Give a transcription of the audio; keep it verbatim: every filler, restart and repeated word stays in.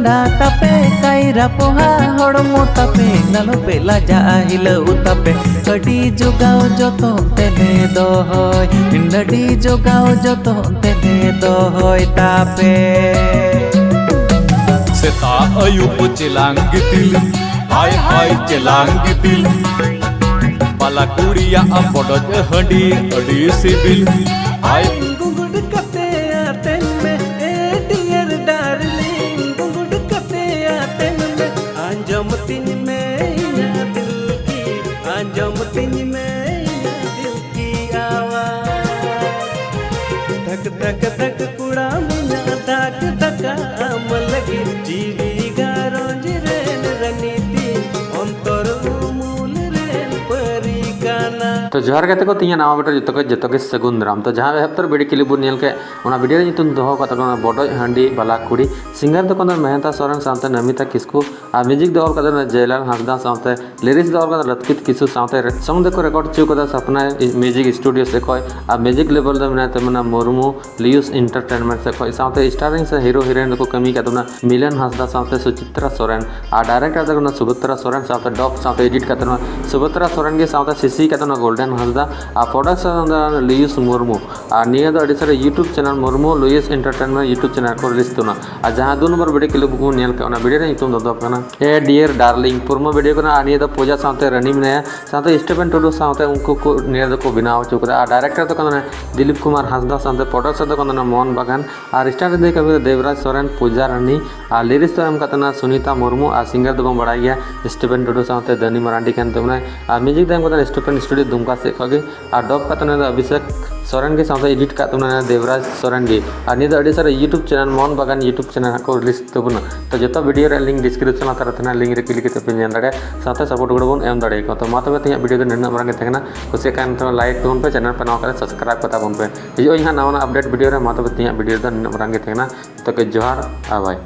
ᱰᱟ ᱛᱟᱯᱮ ᱠᱟᱭᱨᱟ ᱯᱚᱦᱟ ᱦᱚᱲᱢᱚ ᱛᱟᱯᱮ, ᱱᱟᱞᱚ ᱯᱮ ᱞᱟᱡᱟᱜᱼᱟ ᱦᱤᱞᱟᱹᱣ ᱛᱟᱯᱮ᱾ ᱟᱹᱰᱤ ᱡᱚᱜᱟᱣ ᱡᱚᱛᱚᱱ ᱛᱮᱞᱮ ᱫᱚᱦᱚᱭ, ᱟᱹᱰᱤ ᱡᱚᱜᱟᱣ ᱡᱚᱛᱚᱱ ᱛᱮᱞᱮ ᱫᱚᱦᱚᱭ ᱛᱟᱯᱮ᱾ ᱥᱮᱛᱟᱜ ᱟᱹᱭᱩᱵ ᱪᱮᱞᱟᱝ ᱜᱤᱛᱤᱞ, ᱦᱟᱭ ᱦᱟᱭ ᱪᱮᱞᱟᱝ ᱜᱤᱛᱤᱞ᱾ ᱵᱟᱞᱟ ᱠᱩᱲᱤᱭᱟᱜ ᱵᱚᱰᱚᱡ ᱦᱟᱺᱰᱤ ᱟᱹᱰᱤ ᱥᱤᱵᱤᱞ᱾ ᱦᱟᱭ ᱜᱩᱸᱜᱩᱲ ᱠᱟᱛᱮ ᱟᱛᱮᱱ ᱢᱮ, ᱮ dear darling, ᱜᱩᱸᱜᱩᱲ ᱠᱟᱛᱮ ᱟᱛᱮᱱ ᱢᱮ᱾ ᱟᱸᱡᱚᱢ ᱛᱤᱧ ᱢᱮ ᱤᱧᱟᱹᱜ ᱫᱤᱞ ᱠᱤ, ᱟᱸᱡᱚᱢ ᱛᱤᱧ ᱢᱮ ᱤᱧᱟᱹᱜ ᱫᱤᱞ ᱠᱤ ᱟᱣᱟᱡᱽ᱾ ᱫᱷᱟᱠ ᱫᱷᱟᱠ ᱫᱷᱟᱠ ᱠᱚᱲᱟ ᱢᱮᱱᱟᱜ ᱫᱷᱟᱠ ᱫᱷᱟᱠᱟ ᱟᱢ ᱞᱟᱹᱜᱤᱫ᱾ ᱡᱤᱣᱤ ᱜᱷᱟᱨᱚᱸᱡᱽ ᱨᱮᱱ ᱨᱟᱹᱱᱤ ᱛᱤᱧ, ᱚᱱᱛᱚᱨ ᱩᱢᱩᱞ ᱨᱮᱱ ᱯᱟᱹᱨᱤ ᱠᱟᱱᱟ᱾ ᱛᱚ ᱡᱚᱦᱟᱨ ᱜᱟᱛᱮ ᱠᱚ, ᱛᱤᱧᱟᱹ ᱱᱟᱣᱟ video ᱡᱚᱛᱚ ᱠᱚ ᱡᱚᱛᱚ ᱜᱮ ᱥᱟᱹᱜᱩᱱ ᱫᱟᱨᱟᱢ᱾ ᱛᱚ ᱡᱟᱦᱟᱸ ᱮᱦᱚᱵ ᱩᱛᱟᱹᱨ video clip ᱵᱚᱱ ᱧᱮᱞ ᱠᱮᱫ, ᱚᱱᱟ video ᱨᱮ ᱧᱩᱛᱩᱢ ᱫᱚᱦᱚ ᱠᱟᱛᱮ ᱚᱱᱟ ᱵᱚᱰᱚᱡ ᱦᱟᱺᱰᱤ ᱵᱟᱞᱟ ᱠᱩᱲᱤ᱾ Singer ᱫᱚᱠᱚ ᱫᱚ ᱢᱮᱦᱮᱱᱛᱟ ᱥᱚᱨᱮᱱ ᱥᱟᱶᱛᱮ ᱱᱚᱢᱤᱛᱟ ᱠᱤᱥᱠᱩ, ᱟᱨ music ᱫᱚ ᱚᱞ ᱠᱟᱫᱟ ᱡᱮᱞᱟᱞ ᱦᱟᱸᱥᱫᱟ ᱥᱟᱶᱛᱮ, lyrics ᱫᱚ ᱚᱞ ᱠᱟᱫᱟ ᱞᱟᱹᱛᱠᱤᱛ ᱠᱤᱥᱩ ᱥᱟᱶᱛᱮ᱾ Song ᱫᱚᱠᱚ record ᱦᱚᱪᱚ ᱠᱟᱫᱟ ᱥᱟᱯᱱᱟ Music Studio ᱥᱮ ᱠᱷᱚᱡ, ᱟᱨ music label ᱫᱚ ᱢᱮᱱᱟᱭ ᱛᱟᱵᱚᱱᱟ ᱢᱩᱨᱢᱩ Lewis Entertainment ᱥᱮ ᱠᱷᱚᱡ᱾ ᱥᱟᱶᱛᱮ starring ᱥᱮ hero heroine ᱫᱚᱠᱚ ᱠᱟᱹᱢᱤ ᱠᱟᱫ ᱛᱟᱵᱚᱱᱟ ᱢᱤᱞᱚᱱ ᱦᱟᱸᱥᱫᱟ ᱥᱟᱶᱛᱮ ᱥᱩᱪᱤᱛᱨᱟ ᱥᱚᱨᱮᱱ, ᱟᱨ director ᱫᱚ ᱠᱟᱱᱟ ᱥᱩᱵᱷᱚᱫᱨᱟ ᱥᱚᱨᱮᱱ ᱥᱟᱶᱛᱮ ᱰᱚᱵ ᱥᱟᱶᱛᱮ edit ᱠᱟᱫ ᱛᱟᱵᱚᱱᱟ ᱥᱩᱵᱷᱚᱫᱨᱟ ᱥᱚᱨᱮᱱ ᱜᱮ, ᱥᱟᱶᱛᱮ CC ᱠᱟᱫ ᱛᱟᱵᱚᱱᱟ ᱜᱳᱞᱰᱮᱱ ᱦᱟᱸᱥᱫᱟ, ᱟᱨ production ᱫᱚ ᱞᱤᱭᱩᱥ ᱢᱩᱨᱢᱩ᱾ ᱟᱨ ᱱᱤᱭᱟᱹ ᱫᱚ ᱟᱹᱰᱤ ᱥᱟᱨᱟ YouTube channel Murmu Lewis Entertainment YouTube channel ᱠᱚ release ᱛᱟᱵᱚᱱᱟ᱾ ᱟᱨ ᱡᱟᱦᱟᱸ ᱫᱩ ᱱᱚᱢᱵᱚᱨ video clip ᱵᱚᱱ ᱧᱮᱞ ᱠᱮᱫ, ᱚᱱᱟ video ᱨᱮᱭᱟᱜ ᱧᱩᱛᱩᱢ ᱫᱚ ᱠᱟᱱᱟ ᱮ ᱰᱤᱭᱟᱨ ᱰᱟᱨᱞᱤᱝ᱾ promo video ᱠᱟᱱᱟ, ᱟᱨ ᱱᱤᱭᱟᱹ ᱫᱚ ᱯᱩᱡᱟ ᱥᱟᱶᱛᱮ ᱨᱟᱱᱤ ᱢᱮᱱᱟᱭᱟ, ᱥᱟᱶᱛᱮ ᱥᱴᱤᱯᱷᱮᱱ ᱴᱩᱰᱩ ᱥᱟᱶᱛᱮ ᱩᱱᱠᱩ ᱠᱚ ᱱᱤᱭᱟᱹ ᱫᱚᱠᱚ ᱵᱮᱱᱟᱣ ᱦᱚᱪᱚ ᱠᱟᱫᱟ᱾ ᱟᱨ director ᱫᱚ ᱠᱟᱱᱟ ᱫᱤᱞᱤᱯ ᱠᱩᱢᱟᱨ ᱦᱟᱸᱥᱫᱟ, ᱥᱟᱶᱛᱮ producer ᱫᱚ ᱠᱟᱱᱟ ᱢᱳᱦᱚᱱ ᱵᱟᱜᱟᱱ, ᱟᱨ starring ᱨᱮ ᱠᱟᱹᱢᱤ ᱫᱮᱵᱽᱨᱟᱡᱽ ᱥᱚᱨᱮᱱ, ᱯᱩᱡᱟ ᱨᱟᱱᱤ, ᱟᱨ lyrics ᱫᱚ ᱮᱢ ᱠᱟᱫ ᱛᱟᱦᱮᱱᱟ ᱥᱩᱱᱤᱛᱟ ᱢᱩᱨᱢᱩ, ᱟᱨ singer ᱫᱚᱵᱚᱱ ᱵᱟᱲᱟᱭ ᱜᱮᱭᱟ ᱥᱴᱤᱯᱷᱮᱱ ᱴᱩᱰᱩ ᱥᱟᱶᱛᱮ ᱫᱟᱹᱱᱤ ᱢᱟᱨᱟᱱᱰᱤ ᱠᱟᱱ ᱛᱟᱵᱚᱱᱟᱭ, ᱟᱨ music ᱫᱚ ᱮᱢ ᱠᱟᱫᱟ ᱥᱴᱤᱯᱷᱮᱱ ᱥᱴᱩᱰᱤᱭᱳ ᱫᱩᱢᱠᱟ ᱥᱮᱫ ᱠᱷᱚᱱ ᱜᱮ, ᱟᱨ ᱰᱚᱵ ᱠᱟᱜ ᱛᱟᱦᱮᱱᱟ ᱫᱚ ᱚᱵᱷᱤᱥᱮᱠ ᱥᱚᱨᱮᱱ ᱜᱮ, ᱥᱟᱶᱛᱮ edit ᱠᱟᱜ ᱛᱟᱵᱚᱱᱟ ᱫᱮᱵᱽᱨᱟᱡᱽ ᱥᱚᱨᱮᱱ ᱜᱮ᱾ ᱟᱨ ᱱᱤᱭᱟᱹ ᱫᱚ ᱟᱹᱰᱤ ᱥᱟᱨᱟ YouTube channel ᱢᱳᱦᱚᱱ ᱵᱟᱜᱟᱱ YouTube channel ᱦᱟᱸᱜ ᱠᱚ release ᱛᱟᱵᱚᱱᱟ᱾ ᱛᱚ ᱡᱚᱛᱚ video ᱨᱮᱭᱟᱜ link description ᱞᱟᱛᱟᱨ ᱨᱮ ᱛᱟᱦᱮᱱᱟ, link ᱨᱮ click ᱠᱟᱛᱮ ᱯᱮ ᱧᱮᱞ ᱫᱟᱲᱮᱭᱟᱜᱼᱟ, ᱥᱟᱶᱛᱮ support ᱜᱚᱲᱚ ᱵᱚᱱ ᱮᱢ ᱫᱟᱲᱮᱭᱟᱠᱚᱣᱟ᱾ ᱛᱚ ᱢᱟ ᱛᱚᱵᱮ ᱛᱮᱦᱮᱧᱟᱜ video ᱫᱚ ᱱᱤᱱᱟᱹᱜ ᱢᱟᱨᱟᱝ ᱜᱮ ᱛᱟᱦᱮᱸ ᱠᱟᱱᱟ᱾ ᱠᱩᱥᱤᱭᱟᱜ ᱠᱷᱟᱱ ᱛᱚ like ᱛᱟᱵᱚᱱ ᱯᱮ, channel ᱯᱮ ᱱᱟᱣᱟ ᱠᱟᱱᱟ subscribe ᱠᱟᱛᱟ ᱵᱚᱱ ᱯᱮ᱾ ᱦᱤᱡᱩᱜ ᱟᱹᱧ ᱦᱟᱸᱜ ᱱᱟᱣᱟ ᱱᱟᱜ update video ᱨᱮ᱾ ᱢᱟ ᱛᱚᱵᱮ ᱛᱮᱦᱮᱧᱟᱜ video ᱫᱚ ᱱᱤᱱᱟᱹᱜ ᱢᱟᱨᱟᱝ ᱜᱮ ᱛᱟᱦᱮᱸ ᱠᱟᱱᱟ᱾ ᱡᱚᱛᱚ ᱠᱚ ᱡᱚᱦᱟᱨ, ᱟᱨ bye᱾